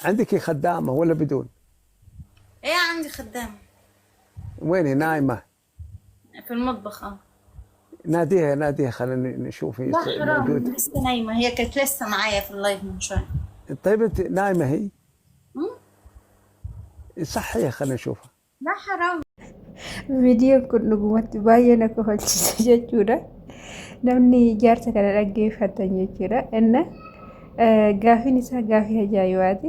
عندك خدامه ولا بدون؟ ايه، عندي خدامة. وين هي نايمه؟ في المطبخ، اه. ناديها ناديها، خلينا نشوف هي لا حرام. موجود. لسه نايمة، هي كانت لسه معايا في اللايف من شوية. طيب انت نايمه هي؟ مم؟ صحيها خلينا نشوفها. لا حرام. Viidiyoon kun dhugumatti baay'ee na kofalchiise jechuudha. Namni jaarsa kana dhaggeeffatan jechuudha. Inna gaafiin isaa gaafii ajaa'ibaati.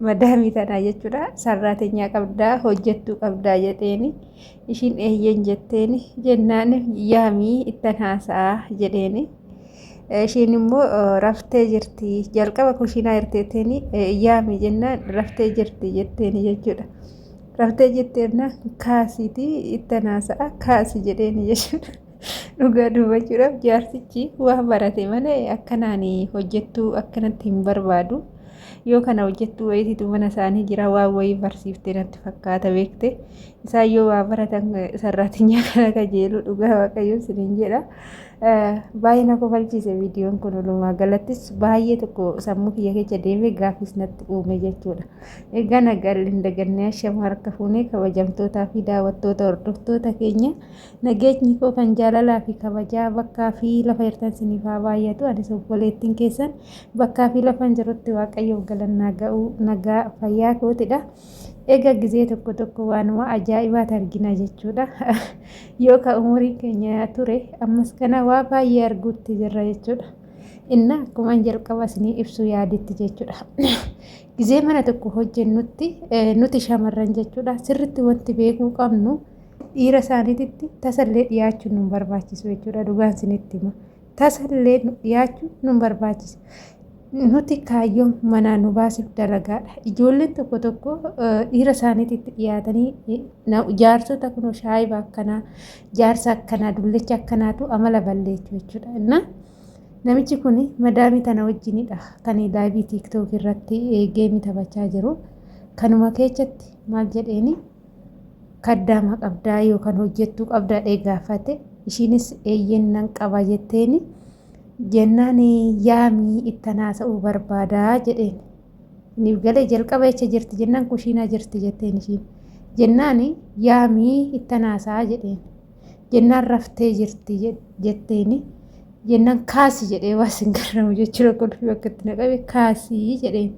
Madaamii tanaa jechuudha. Sarraatenyaa qabdaa hojjettuu qabdaa jedheeni. Ishiin eeyyeen jetteeni jennaan yaamii ittan haasa'aa jedheeni. Ishiin immoo raftee jirti jalqaba kushiinaa jirteetteeni yaami jennaan raftee jirti jetteeni jechuudha. Raftee jetteennaan kaasiitii ittan haasa'a kaasi jedheeni jechuudha. Dhugaa dubbachuudhaaf jaarsichi waan barate malee akkanaan hojjettuu akkanatti hin barbaadu. Yoo kana hojjettuu wayiititu mana isaanii jira waan wayii barsiifte natti fakkaata beekte. Isaan yoo waa baratan sarraatinyaa kana kajeelu dhugaa waaqayyo isiniin jedha. Baay'ee na kofalchiise viidiyoon kun walumaa galattis baay'ee tokko sammuu kiyya keessa deemee gaafis natti uume jechuudha. Egaa nagaan hin dagannee ashama harka fuunee kabajamtootaa fi daawwattoota hordoftoota keenya nageenyi koo kan jaalalaa fi kabajaa bakkaa fi lafa jirtan siniif haa baay'atu. Anis obboleettiin keessan bakkaa fi lafan jirutti waaqayyoof galannaa ga'uu nagaa fayyaa kootidha. Egaa gizee tokko tokko waanuma ajaa'ibaati argina jechuudha. Yoo ka umuriin keenya ture ammas kana waa baay'ee arguutti jirra jechuudha. Inna akkuma jalqaba isinii ibsuu yaaditti jechuudha. Gizee mana tokko hojjennutti nuti shamarran jechuudha sirritti wanti beekuu qabnu dhiira isaaniititti tasallee dhiyaachuun nu barbaachisu jechuudha dhugaan isinitti hima. Tasallee dhiyaachuun nu barbaachisa. Nuti kaayyoon manaa nu baasif dalagaadha. Ijoolleen tokko tokko dhiira isaaniititti dhiyaatanii jaarsota kunoo shaayiba akkanaa, jaarsa akkanaa, dullicha akkanaatu amala balleechu jechuudha. Inna namichi kun madaamii tana wajjinidha kan laayivii tiiktook irratti geemii taphachaa jiru. Kanuma keessatti maal jedheeni kaddaama qabdaa yookaan hojjettuu qabdaa dhee gaafate. Ishiinis eeyyeen nan qaba jetteeni. Jennaan yaamii ittan haasa'uu barbaadaa jedheen. Niif galee jalqaba jecha jirti jennaan kushiinaa jirti jetteen ishiin. Jennaan yaamii ittan haasa'aa jedheen. Jennaan raftee jirti jetteeni. Jennaan kaasi jedhee waa sin garramu jechuudha kolfii bakka itti naqabe kaasii jedheen.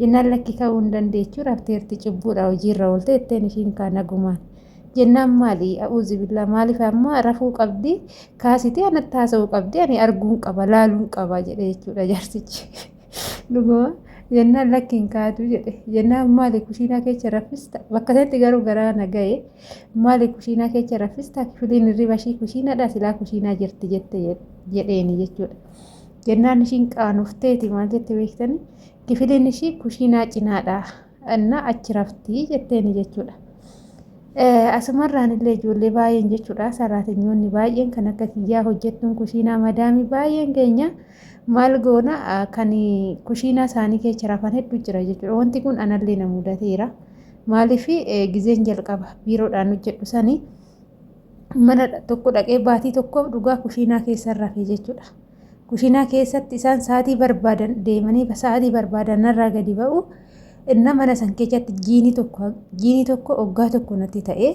Jennaan lakki ka'uu hin dandeechuu rafteerti cubbuudha hojiirra oolte jetteen ishiin kaa nagumaan. Jennaan maali a'uuzubillah maaliif amma rafuu qabdi kaasitee anatti haasa'uu qabdi ani arguun qaba laaluun qaba jedhe jechuudha jaarsichi. Dhuguma jennaan lakki hin kaatu jedhe jennaan maali kushiinaa keessa raffista bakka sanatti garuu garaa na ga'e maali kushiinaa keessa raffista kifiliin hirriba ishii kushiinaadha silaa kushiinaa jirti jette jedheeni jechuudha. Jennaan ishiin qaanofteeti maal jette beektani kifiliin ishii kushiinaa cinaadha inna achi rafti jetteeni jechuudha. Asumarraan illee ijoollee baay'een jechuudha saraatinyoonni baay'een kan akka kiyyaa hojjettuun kushiinaa madaamii baay'een keenya maal goona kan kushiinaa isaanii keessa rafan hedduu jira jechuudha. Wanti kun anallee na mudateera. Maaliif gizeen jalqaba biiroodhaan hojjedhu sanii mana tokko dhaqee baatii tokkoof dhugaa kushiinaa keessa rafe jechuudha. Kushiinaa keessatti isaan sa'aatii barbaadan deemanii sa'aatii barbaadan narraa gadi ba'u. Inna mana san keessatti jiini tokko jiini tokko oggaa tokko natti ta'ee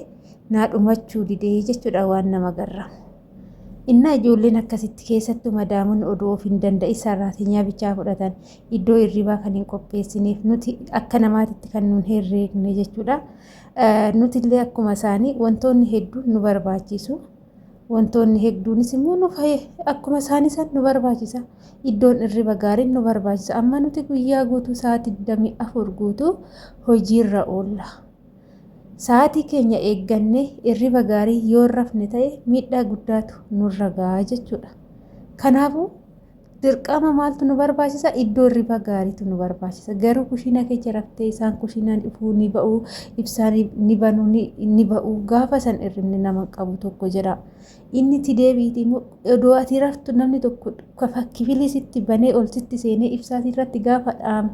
naa dhumachuu didee jechuudha waan nama garramu. Inna ijoolleen akkasitti keessattuu madaamonni odoo of hin danda'in sarraatinyaa bichaa fudhatan iddoo hirribaa kan hin qopheessineef nuti akka namaatitti kan nun herreegne jechuudha. Nutillee akkuma isaanii wantoonni hedduun nu barbaachisu. Wantoonni hedduunis immoo nu akkuma isaanii san nu barbaachisa. Iddoon irriba gaariin nu barbaachisa. Amma nuti guyyaa guutuu sa'aatii 24 guutuu hojiirra oolla. Sa'aatii keenya eeggannee irriba gaarii yoo hin rafne ta'e miidhaa guddaatu nurra ga'a jechuudha. Kanaafuu Dirqama maaltu nu barbaachisa? Iddoo hirriba gaariitu nu barbaachisa. Garuu kushiinaa keessa raftee isaan kushiinaan dhufuu ni ba'u, ibsaa ni banu ni ba'u. Gaafa san hirribni nama qabu tokko jira. Inni itti deebiiti immoo odoo ati raftu namni tokko kifilii sitti banee ol sitti seenee ibsaa irratti gaafa dhaam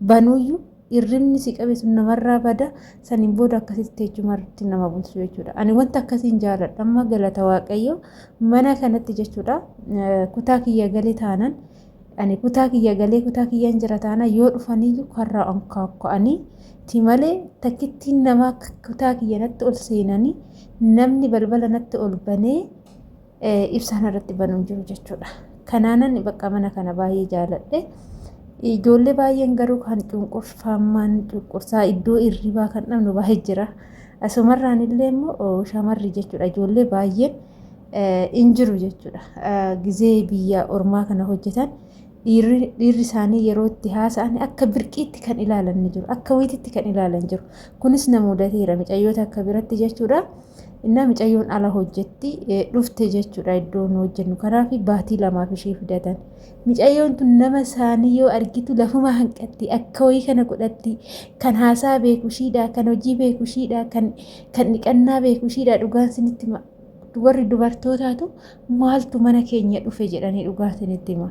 banuyyuu hirribni si qabe sun namarraa bada saniin booda akkasitti teechumarratti nama bulchu jechuudha. Ani wanta akkasiin jaaladha amma galata waaqayyo mana kanatti jechuudha kutaa kiyya galee taanan Ani kutaa kiyya galee kutaa kiyyaan jira taana yoo dhufaniyyuu karraa onkaakka'anii ti malee takkittiin namaa kutaa kiyya natti ol seenanii namni balbala natti ol banee ibsaan irratti banuun jiru jechuudha. Kanaanan bakka mana kana baay'ee jaaladhe. Ijoollee baay'een garuu kan cunqurfaman cunqursaa iddoo irribaa kan dhabnu baay'ee jira. Asumarraan illee immoo shamarri jechuudha. Ijoollee baay'een hin jiru jechuudha. Gizee biyya ormaa kana hojjetan dhiirri isaanii yeroo itti haasa'an akka birqiitti kan ilaalan ni jiru. Akka wayiitti kan ilaalan jiru. Kunis na mudateera mucayyoota akka biratti jechuudha. Innaa mucayyoon ala hojjetti dhufte jechuudha iddoo nu hojjennu. Kanaaf baatii lamaaf ishee fidatan. Mucayyoon tun nama isaanii yoo argitu lafuma hanqatti akka wayii kana godhatti kan haasaa beeku ishiidha, kan hojii beeku ishiidha, kan dhiqannaa beeku ishiidha dhugaan sinitti hima. Warri dubartootaatu maaltu mana keenya dhufe jedhanii dhugaan sinitti hima.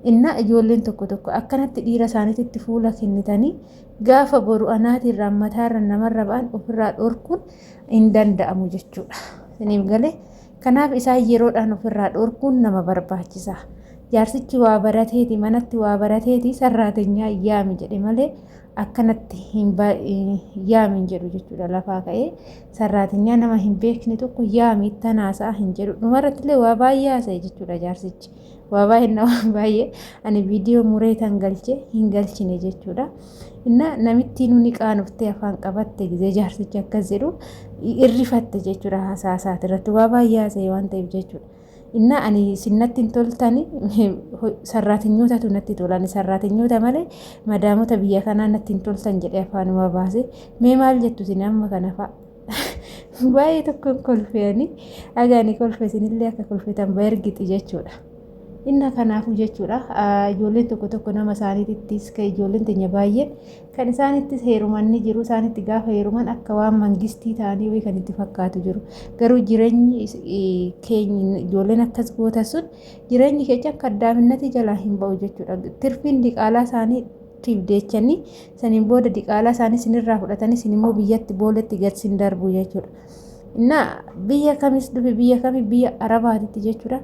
Innaa ijoolleen tokko tokko akkanatti dhiira isaaniitti fuula kennitanii gaafa boru anaatirraa mataarra namarra ba'an ofirraa dhorkuun hin danda'amu jechuudha. Isiniif galee kanaaf isaan yeroodhaan ofirraa dhorkuun nama barbaachisa. Jaarsichi waa barateeti manatti waa barateeti sarraatenyaa yaami jedhe malee akkanatti hin yaami hin jedhu jechuudha. Lafaa ka'ee sarraatenyaa nama hin beekne tokko yaami ittan haasa'a hin jedhu. Dhumarratti illee waa baay'ee haasa'e jechuudha jaarsichi. Waa baay'ee na waan baay'ee ani viidiyoo muree tan galche hin galchine jechuudha. Inna namittiin nuni qaanoftee afaan qabatte gizee jaarsichi akkas jedhu irrifatte jechuudha haasaa isaati irratti waa baay'ee haasa'e waan ta'eef jechuudha. Inna ani isin natti hin toltani sarraatinyootatu natti tola ani sarraatinyoota malee madaamota biyya kanaa natti hin toltan jedhee afaanuma baase mee maal jettu isin amma kana fa'a. Baay'ee tokkoon kolfe ani haga ani kolfe isinillee akka kolfitan ergiti jechuudha. Inna kanaafuu jechuudha ijoolleen tokko tokko nama isaaniittis kan ijoolleen teenya baay'een kan isaanittis heeruman ni jiru isaanitti gaafa heeruman akka waan mangistii ta'anii wayii kan itti fakkaatu jiru. Garuu jireenyi keenya ijoolleen akkas goota sun jireenyi keenya akka addaaminati jalaa hin ba'u jechuudha. Tirfiin diqaalaa isaanii tiif deechanii saniin booda diqaalaa isaanii sinirraa fudhatanii sin immoo biyyatti booletti gad sin darbu jechuudha. Innaa biyya kamis dhufe biyya kami biyya arabaatitti jechuudha.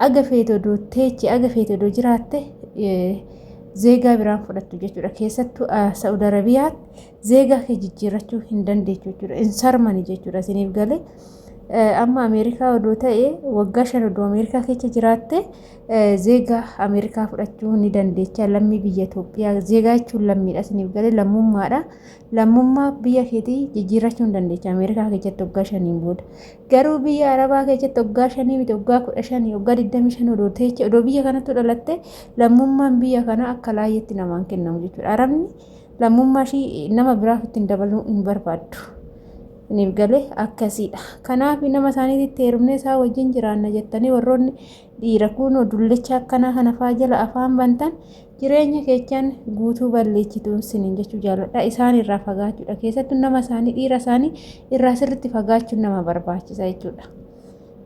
Aga feete odoo teeche aga feete odoo jiraatte zeegaa biraan fudhattu jechuudha. Keessattuu Sa'ud Arabiyaatti zeegaa kee jijjiirrachuu hin dandeechu jechuudha. Hin sarmani jechuudha isiniif galee. Amma Ameerikaa odoo ta'e waggaa 5 odoo Ameerikaa keessa jiraatte zeegaa Ameerikaa fudhachuu ni dandeecha. Lammii biyya Itoophiyaa zeegaa jechuun lammiidha isiniif galee lammummaadha. Lammummaa biyya keetii jijjiirrachuu hin dandeecha Ameerikaa keessatti waggaa 5n booda. Garuu biyya Arabaa keessatti waggaa 5 miti waggaa 15 waggaa 25 odoo teeche odoo biyya kanatti dhalatte lammummaan biyya kanaa akka laayyetti namaan kennamu jechuudha. Arabni lammummaa ishii nama biraaf ittiin dabaluu hin barbaaddu. Isiniif galee akkasiidha. Kanaaf nama isaaniitti heerumnee isaa wajjin jiraanna jettanii warroonni dhiira kunoo dullicha akkanaa kana faa jala afaan bantan jireenya keechaan guutuu balleessitu isiniin jechuu jaalladha. Isaan irraa fagaachuudha. Keessattuu nama isaanii dhiira isaanii irraa sirriitti fagaachuun nama barbaachisa jechuudha.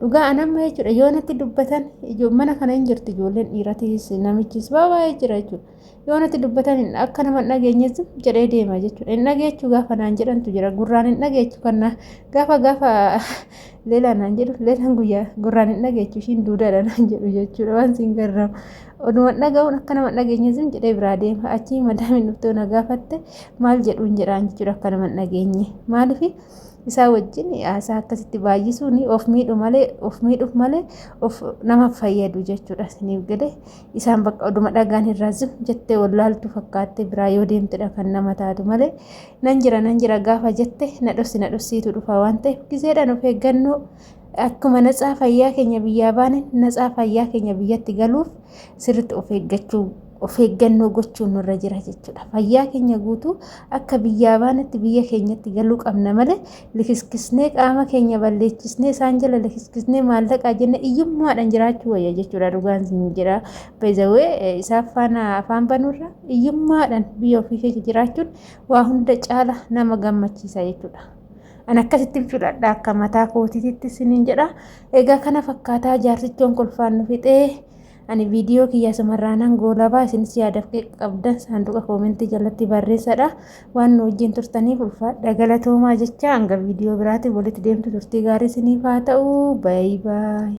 Dhugaa anamma jechuudha yoo natti dubbatan mana kana hin jirti ijoolleen dhiiratis namichis baay'ee jira jechuudha. Yoo natti dubbatan akka nama hin dhageenye zim jedhee deema jechuudha. Hin dhageechuu gaafa naan jedhantu jira. Gurraan hin dhageechu kan gaafa gaafa leelaa naan jedhu leelaan guyyaa gurraan hin dhageechu ishiin duudaadha naan jedhu jechuudha. Waan siin garraamu. Oduma dhaga'uun akka nama hin dhageenye zim jedhee biraa deema. Achii madaamiin dhuftee na gaafatte maal jedhuun jedhaan jechuudha akka nama hin dhageenye. Maaliif isaa wajjin haasaa akkasitti baay'isuun of miidhu malee of miidhuuf malee of nama fayyadu jechuudha. Isiniif galee isaan bakka oduma dhagaan irraa zim jettee wallaaltu fakkaatte biraa yoo deemtedha kan nama taatu malee nan jira nan jira gaafa jette na dhossi na dhossiitu dhufa waan ta'eef gizeedhaan of eeggannoo akkuma natsaa fayyaa keenya biyyaa baane natsaa fayyaa keenya biyyatti galuuf sirriitti of eeggachuu of eeggannoo gochuun nurra jira jechuudha. Fayyaa keenya guutuu akka biyyaa baanetti biyya keenyatti galuu qabna malee likiskisnee qaama keenya balleechisnee isaan jala likiskisnee maallaqaa jenne iyyummaadhaan jiraachuu wayya jechuudha dhugaan sin jedha. Beezawee isaaf faana afaan banuurra iyyummaadhaan biyya ofii keessa jiraachuun waa hunda caala nama gammachiisa jechuudha. An akkasitti filadha akka mataa kootiitti sinin jedha. Egaa kana fakkaataa jaarsichoon kolfaan nu fixee ani viidiyoo kiyya asumarraanan goolabaa isinis yaadaaf qabdan saanduqa koomentii jalatti barreessadha. Waan nu wajjin turtaniif ulfaadha galatoomaa jecha hanga viidiyoo biraatiin walitti deemtu turtii gaarii isiniif haa ta'u. Baay baay.